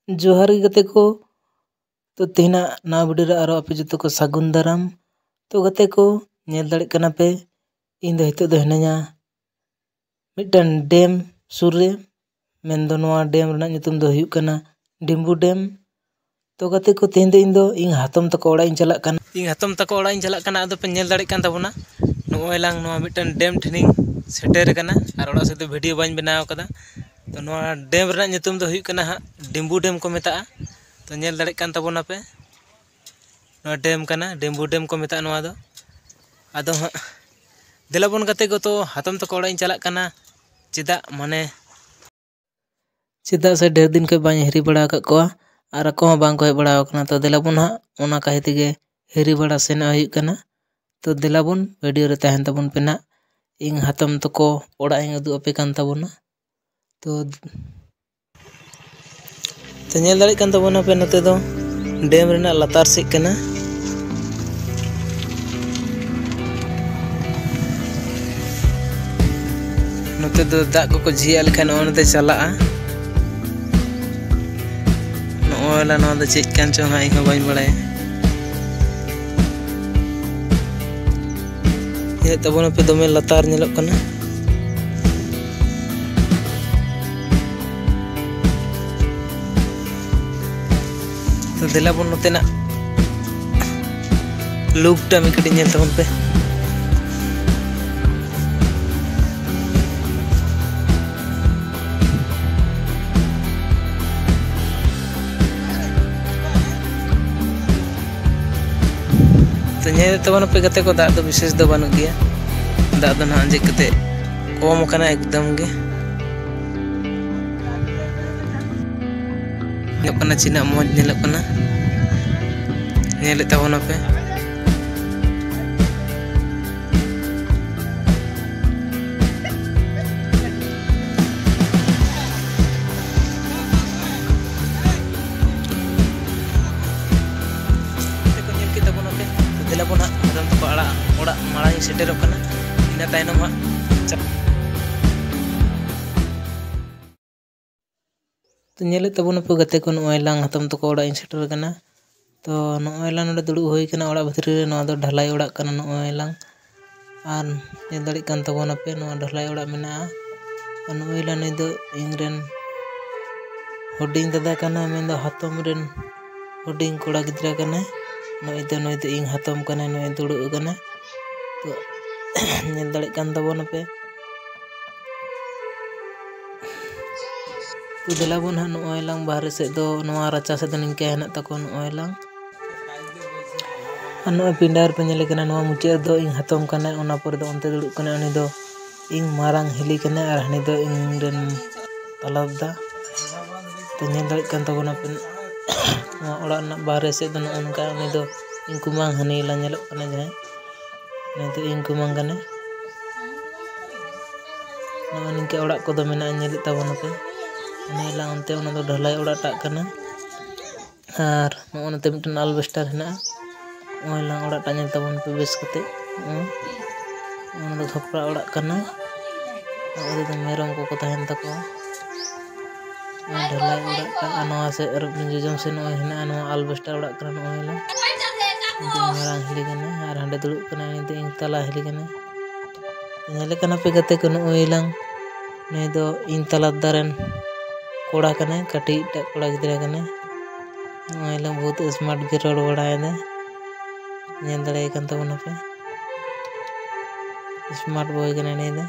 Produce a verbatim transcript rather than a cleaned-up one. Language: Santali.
ᱡᱚᱦᱟᱨ ᱜᱮ ᱜᱟᱛᱮ ᱠᱚ᱾ ᱛᱚ ᱛᱮᱦᱮᱧᱟᱜ ᱱᱟᱣᱟ ᱵᱷᱤᱰᱤᱭᱳ ᱨᱮ ᱟᱨᱚ ᱟᱯᱮ ᱡᱚᱛᱚ ᱠᱚ ᱥᱟᱹᱜᱩᱱ ᱫᱟᱨᱟᱢ᱾ ᱛᱚ ᱜᱟᱛᱮ ᱠᱚ, ᱧᱮᱞ ᱫᱟᱲᱮᱭᱟᱜ ᱠᱟᱱᱟ ᱯᱮ, ᱤᱧ ᱫᱚ ᱱᱤᱛᱚᱜ ᱫᱚ ᱦᱤᱱᱟᱹᱧᱟ ᱢᱤᱫᱴᱟᱝ ᱰᱮᱢ ᱥᱩᱨ ᱨᱮ, ᱢᱮᱱᱫᱚ ᱱᱚᱣᱟ ᱰᱮᱢ ᱨᱮᱱᱟᱜ ᱧᱩᱛᱩᱢ ᱫᱚ ᱦᱩᱭᱩᱜ ᱠᱟᱱᱟ ᱰᱤᱢᱵᱩ ᱰᱮᱢ᱾ ᱛᱚ ᱜᱟᱛᱮ ᱠᱚ, ᱛᱮᱦᱮᱧ ᱫᱚ ᱤᱧ ᱫᱚ ᱤᱧ ᱦᱟᱛᱚᱢ ᱛᱟᱠᱚ ᱚᱲᱟᱜ ᱤᱧ ᱪᱟᱞᱟᱜ ᱠᱟᱱᱟ᱾ ᱤᱧ ᱦᱟᱛᱚᱢ ᱛᱟᱠᱚ ᱚᱲᱟᱜ ᱤᱧ ᱪᱟᱞᱟᱜ ᱠᱟᱱᱟ᱾ ᱟᱫᱚ ᱯᱮ ᱧᱮᱞ ᱫᱟᱲᱮᱭᱟᱜ ᱠᱟᱱ ᱛᱟᱵᱚᱱᱟ, ᱱᱚᱜᱼᱚᱭ ᱞᱟᱝ ᱱᱚᱣᱟ ᱢᱤᱫᱴᱟᱝ ᱰᱮᱢ ᱴᱷᱮᱱᱤᱧ ᱥᱮᱴᱮᱨ ᱟᱠᱟᱱᱟ, ᱟᱨ ᱚᱲᱟᱜ ᱥᱮᱫ ᱫᱚ ᱵᱷᱤᱰᱤᱭᱳ ᱵᱟᱹᱧ ᱵᱮᱱᱟᱣ ᱟᱠᱟᱫᱟ᱾ ᱛᱚ ᱱᱚᱣᱟ ᱰᱮᱢ ᱨᱮᱱᱟᱜ ᱧᱩᱛᱩᱢ ᱫᱚ ᱦᱩᱭᱩᱜ ᱠᱟᱱᱟ ᱦᱟᱸᱜ ᱰᱤᱢᱵᱩ ᱰᱮᱢ ᱠᱚ ᱢᱮᱛᱟᱜᱼᱟ᱾ ᱛᱚ ᱧᱮᱞ ᱫᱟᱲᱮᱭᱟᱜ ᱠᱟᱱ ᱛᱟᱵᱚᱱᱟᱯᱮ, ᱱᱚᱣᱟ ᱰᱮᱢ ᱠᱟᱱᱟ, ᱰᱤᱢᱵᱩ ᱰᱮᱢ ᱠᱚ ᱢᱮᱛᱟᱜᱼᱟ ᱱᱚᱣᱟ ᱫᱚ᱾ ᱟᱫᱚ ᱦᱟᱸᱜ ᱫᱮᱞᱟ ᱵᱚᱱ ᱜᱟᱛᱮ ᱠᱚ, ᱛᱚ ᱦᱟᱛᱚᱢ ᱛᱟᱠᱚ ᱚᱲᱟᱜ ᱤᱧ ᱪᱟᱞᱟᱜ ᱠᱟᱱᱟ᱾ ᱪᱮᱫᱟᱜ ᱢᱟᱱᱮ ᱪᱮᱫᱟᱜ ᱥᱮ ᱰᱷᱮᱨ ᱫᱤᱱ ᱠᱷᱚᱱ ᱵᱟᱹᱧ ᱦᱤᱨᱤ ᱵᱟᱲᱟ ᱟᱠᱟᱫ ᱠᱚᱣᱟ ᱟᱨ ᱟᱠᱚ ᱦᱚᱸ ᱵᱟᱝ ᱠᱚ ᱦᱮᱡ ᱵᱟᱲᱟ ᱟᱠᱟᱱᱟ᱾ ᱛᱚ ᱫᱮᱞᱟ ᱵᱚᱱ ᱦᱟᱸᱜ ᱚᱱᱟ ᱠᱟᱹᱦᱤ ᱛᱮᱜᱮ ᱦᱤᱨᱤ ᱵᱟᱲᱟ ᱥᱮᱱᱚᱜ ᱦᱩᱭᱩᱜ ᱠᱟᱱᱟ᱾ ᱛᱚ ᱫᱮᱞᱟ ᱵᱚᱱ ᱵᱷᱤᱰᱤᱭᱳ ᱨᱮ ᱛᱟᱦᱮᱱ ᱛᱟᱵᱚᱱ ᱯᱮ ᱱᱟᱦᱟᱜ, ᱤᱧ ᱦᱟᱛᱚᱢ ᱛᱟᱠᱚ ᱚᱲᱟᱜ ᱤᱧ ᱩᱫᱩᱜ ᱟᱯᱮ ᱠᱟᱱ ᱛᱟᱵᱚᱱᱟ᱾ ᱛᱚ ᱛᱚ ᱧᱮᱞ ᱫᱟᱲᱮᱭᱟᱜ ᱠᱟᱱ ᱛᱟᱵᱚᱱᱟ ᱯᱮ, ᱱᱚᱛᱮ ᱫᱚ ᱰᱮᱢ ᱨᱮᱱᱟᱜ ᱞᱟᱛᱟᱨ ᱥᱮᱫ ᱠᱟᱱᱟ᱾ ᱱᱚᱛᱮ ᱫᱚ ᱫᱟᱜ ᱠᱚᱠᱚ ᱡᱷᱤᱡ ᱟᱜ ᱞᱮᱠᱷᱟᱱ ᱱᱚᱜᱼᱚ ᱱᱚᱛᱮ ᱪᱟᱞᱟᱜᱼᱟ᱾ ᱱᱚᱜᱼᱚᱭ ᱞᱟ ᱱᱚᱣᱟ ᱫᱚ ᱪᱮᱫ ᱠᱟᱱ ᱪᱚᱝ ᱦᱟᱸᱜ, ᱤᱧ ᱦᱚᱸ ᱵᱟᱹᱧ ᱵᱟᱲᱟᱭᱟ᱾ ᱧᱮᱞᱮᱫ ᱛᱟᱵᱚᱱᱟᱯᱮ, ᱫᱚᱢᱮ ᱞᱟᱛᱟᱨ ᱧᱮᱞᱚᱜ ᱠᱟᱱᱟ᱾ ᱛᱚ ᱫᱮᱞᱟ ᱵᱚᱱ ᱱᱚᱛᱮᱱᱟᱜ ᱞᱩᱠᱴᱟ ᱢᱤᱫ ᱠᱟᱹᱴᱤᱡ ᱧᱮᱞ ᱛᱟᱵᱚᱱ ᱯᱮ᱾ ᱛᱚ ᱧᱮᱞᱮᱫ ᱛᱟᱵᱚᱱᱟᱯᱮ ᱜᱟᱛᱮ ᱠᱚ, ᱫᱟᱜ ᱫᱚ ᱵᱤᱥᱮᱥ ᱫᱚ ᱵᱟᱹᱱᱩᱜ ᱜᱮᱭᱟ, ᱫᱟᱜ ᱫᱚ ᱱᱟᱦᱟᱜ ᱟᱸᱡᱮᱫ ᱠᱟᱛᱮ ᱠᱚᱢ ᱟᱠᱟᱱᱟ ᱮᱠᱫᱚᱢ ᱜᱮ᱾ ᱧᱮᱞᱚᱜ ᱠᱟᱱᱟ, ᱛᱤᱱᱟᱹᱜ ᱢᱚᱡᱽ ᱧᱮᱞᱚᱜ ᱠᱟᱱᱟ, ᱧᱮᱞᱮᱫ ᱛᱟᱵᱚᱱᱟᱯᱮ᱾ ᱛᱮ ᱠᱚ ᱧᱮᱞ ᱠᱮᱫ ᱛᱟᱵᱚᱱᱟ ᱯᱮ᱾ ᱛᱚ ᱫᱮᱞᱟ ᱵᱚᱱ ᱦᱟᱸᱜ ᱢᱮᱨᱚᱢ ᱛᱟᱠᱚ ᱟᱲᱟᱜ ᱚᱲᱟᱜ ᱢᱟᱲᱟᱝ ᱤᱧ ᱥᱮᱴᱮᱨᱚᱜ ᱠᱟᱱᱟ, ᱤᱱᱟᱹ ᱛᱟᱭᱱᱚᱢ ᱦᱟᱸᱜ ᱪᱟ- ᱛᱚ ᱧᱮᱞᱮᱫ ᱛᱟᱵᱚᱱᱟᱯᱮ ᱜᱟᱛᱮ ᱠᱚ, ᱱᱚᱜᱼᱚᱭ ᱞᱟᱝ ᱦᱟᱛᱚᱢ ᱛᱟᱠᱚ ᱚᱲᱟᱜ ᱤᱧ ᱥᱮᱴᱮᱨ ᱟᱠᱟᱱᱟ᱾ ᱛᱚ ᱱᱚᱜᱼᱚᱭ ᱞᱟᱝ ᱱᱚᱰᱮ ᱫᱩᱲᱩᱵ ᱦᱩᱭ ᱟᱠᱟᱱᱟ ᱚᱲᱟᱜ ᱵᱷᱤᱛᱨᱤ ᱨᱮ᱾ ᱱᱚᱣᱟ ᱫᱚ ᱰᱷᱟᱞᱟᱭ ᱚᱲᱟᱜ ᱠᱟᱱᱟ ᱱᱚᱜᱼᱚᱭ ᱞᱟᱝ᱾ ᱟᱨ ᱧᱮᱞ ᱫᱟᱲᱮᱭᱟᱜ ᱠᱟᱱ ᱛᱟᱵᱚᱱᱟᱯᱮ, ᱱᱚᱣᱟ ᱰᱷᱟᱞᱟᱭ ᱚᱲᱟᱜ ᱢᱮᱱᱟᱜᱼᱟ᱾ ᱟᱨ ᱱᱩᱭ ᱞᱟ ᱱᱩᱭ ᱫᱚ ᱤᱧ ᱨᱮᱱ ᱦᱩᱰᱤᱧ ᱫᱟᱫᱟ ᱠᱟᱱᱟᱭ, ᱢᱮᱱᱫᱚ ᱦᱟᱛᱚᱢ ᱨᱮᱱ ᱦᱩᱰᱤᱧ ᱠᱚᱲᱟ ᱜᱤᱫᱽᱨᱟᱹ ᱠᱟᱱᱟᱭ᱾ ᱱᱩᱭ ᱫᱚ, ᱱᱩᱭ ᱫᱚ ᱤᱧ ᱦᱟᱛᱚᱢ ᱠᱟᱱᱟᱭ, ᱱᱩᱭ ᱫᱩᱲᱩᱵ ᱟᱠᱟᱱᱟᱭ᱾ ᱛᱚ ᱧᱮᱞ ᱫᱟᱲᱮᱭᱟᱜ ᱠᱟᱱ ᱛᱟᱵᱚᱱᱟᱯᱮ᱾ ᱛᱚ ᱫᱮᱞᱟ ᱵᱚᱱ ᱦᱟᱸᱜ ᱱᱚᱜᱼᱚᱭ ᱞᱟᱝ ᱵᱟᱦᱨᱮ ᱥᱮᱫ ᱫᱚ, ᱱᱚᱣᱟ ᱨᱟᱪᱟ ᱥᱮᱫ ᱫᱚ ᱱᱤᱝᱠᱟᱹ ᱦᱮᱱᱟᱜ ᱛᱟᱠᱚᱣᱟ ᱱᱚᱜᱼᱚᱭ ᱞᱟᱝ᱾ ᱟᱨ ᱱᱚᱜᱼᱚᱭ ᱯᱤᱸᱰᱟᱹ ᱨᱮᱯᱮ ᱧᱮᱞᱮ ᱠᱟᱱᱟ, ᱱᱚᱣᱟ ᱢᱩᱪᱟᱹᱫ ᱨᱮᱫᱚ ᱤᱧ ᱦᱟᱛᱚᱢ ᱠᱟᱱᱟᱭ, ᱚᱱᱟ ᱯᱚᱨᱮ ᱫᱚ ᱚᱱᱛᱮ ᱫᱩᱲᱩᱵ ᱠᱟᱱᱟᱭ, ᱩᱱᱤ ᱫᱚ ᱤᱧ ᱢᱟᱨᱟᱝ ᱦᱤᱞᱤ ᱠᱟᱱᱟᱭ, ᱟᱨ ᱦᱟᱹᱱᱤ ᱫᱚ ᱤᱧ ᱨᱮᱱ ᱛᱟᱞᱟ ᱫᱟᱫᱟ᱾ ᱛᱚ ᱧᱮᱞ ᱫᱟᱲᱮᱭᱟᱜ ᱠᱟᱱ ᱛᱟᱵᱚᱱᱟᱯᱮ, ᱱᱚᱣᱟ ᱚᱲᱟᱜ ᱨᱮᱱᱟᱜ ᱵᱟᱦᱨᱮ ᱥᱮᱫ ᱫᱚ ᱱᱚᱜᱼᱚ ᱱᱚᱝᱠᱟ, ᱩᱱᱤ ᱫᱚ ᱤᱧ ᱠᱩᱢᱟᱝ, ᱦᱟᱹᱱᱤ ᱞᱟ ᱧᱮᱞᱚᱜ ᱠᱟᱱᱟ ᱡᱟᱦᱟᱸᱭ, ᱩᱱᱤ ᱫᱚ ᱤᱧ ᱠᱩᱢᱟᱝ ᱠᱟᱱᱟᱭ᱾ ᱱᱚᱜᱼᱚ ᱱᱤᱝᱠᱟᱹ ᱚᱲᱟᱜ ᱠᱚᱫᱚ ᱢᱮᱱᱟᱜᱼᱟ, ᱧᱮᱞᱮᱫ ᱛᱟᱵᱚᱱᱟᱯᱮ᱾ ᱚᱱᱟ ᱞᱟ ᱚᱱᱛᱮ, ᱚᱱᱟ ᱫᱚ ᱰᱷᱟᱞᱟᱭ ᱚᱲᱟᱜ ᱴᱟᱜ ᱠᱟᱱᱟ᱾ ᱟᱨ ᱱᱚᱜᱼᱚ ᱱᱚᱛᱮ ᱢᱤᱫᱴᱮᱱ ᱟᱞᱵᱮᱥᱴᱟᱨ ᱦᱮᱱᱟᱜᱼᱟ᱾ ᱱᱚᱜᱼᱚᱭ ᱞᱟᱝ ᱚᱲᱟᱜ ᱴᱟᱜ ᱧᱮᱞ ᱛᱟᱵᱚᱱ ᱯᱮ ᱵᱮᱥ ᱠᱟᱛᱮ᱾ ᱱᱚᱜᱼᱚᱭ ᱚᱱᱟ ᱫᱚ ᱠᱷᱟᱯᱨᱟ ᱚᱲᱟᱜ ᱠᱟᱱᱟ᱾ ᱱᱚᱜᱼᱚᱭ ᱫᱚ ᱢᱮᱨᱚᱢ ᱠᱚᱠᱚ ᱛᱟᱦᱮᱱ ᱛᱟᱠᱚᱣᱟ᱾ ᱱᱚᱣᱟ ᱰᱷᱟᱞᱟᱭ ᱚᱲᱟᱜ ᱠᱟᱱᱟ᱾ ᱱᱚᱣᱟ ᱥᱮᱫ ᱟᱨ ᱡᱚᱡᱚᱢ ᱥᱮᱫ ᱱᱚᱜᱼᱚᱭ ᱦᱮᱱᱟᱜᱼᱟ, ᱱᱚᱣᱟ ᱟᱞᱵᱮᱥᱴᱟᱨ ᱚᱲᱟᱜ ᱠᱟᱱᱟ᱾ ᱱᱚᱜᱼᱚᱭ ᱞᱟᱝ ᱢᱤᱫᱴᱮᱱ ᱢᱟᱨᱟᱝ ᱦᱤᱞᱤ ᱠᱟᱱᱟᱭ ᱟᱨ ᱦᱟᱸᱰᱮ ᱫᱩᱲᱩᱵ ᱠᱟᱱᱟᱭ, ᱩᱱᱤ ᱫᱚ ᱤᱧ ᱛᱟᱞᱟ ᱦᱤᱞᱤ ᱠᱟᱱᱟᱭ᱾ ᱧᱮᱞᱮ ᱠᱟᱱᱟ ᱯᱮ ᱜᱟᱛᱮ ᱠᱚ, ᱱᱩᱭ ᱞᱟᱝ, ᱱᱩᱭ ᱫᱚ ᱤᱧ ᱛᱟᱞᱟ ᱫᱟᱫᱟ ᱨᱮᱱ ᱠᱚᱲᱟ ᱠᱟᱱᱟᱭ, ᱠᱟᱹᱴᱤᱡ ᱴᱟᱜ ᱠᱚᱲᱟ ᱜᱤᱫᱽᱨᱟᱹ ᱠᱟᱱᱟᱭ᱾ ᱱᱚᱜᱼᱚᱭ ᱞᱟᱝ ᱵᱚᱦᱩᱛ smart ᱜᱮ ᱨᱚᱲ ᱵᱟᱲᱟᱭᱮᱫᱟᱭ, ᱧᱮᱞ ᱫᱟᱲᱮᱭᱟᱭ ᱠᱟᱱ ᱛᱟᱵᱚᱱᱟᱯᱮ, smart boy ᱠᱟᱱᱟᱭ ᱱᱩᱭ ᱫᱚ᱾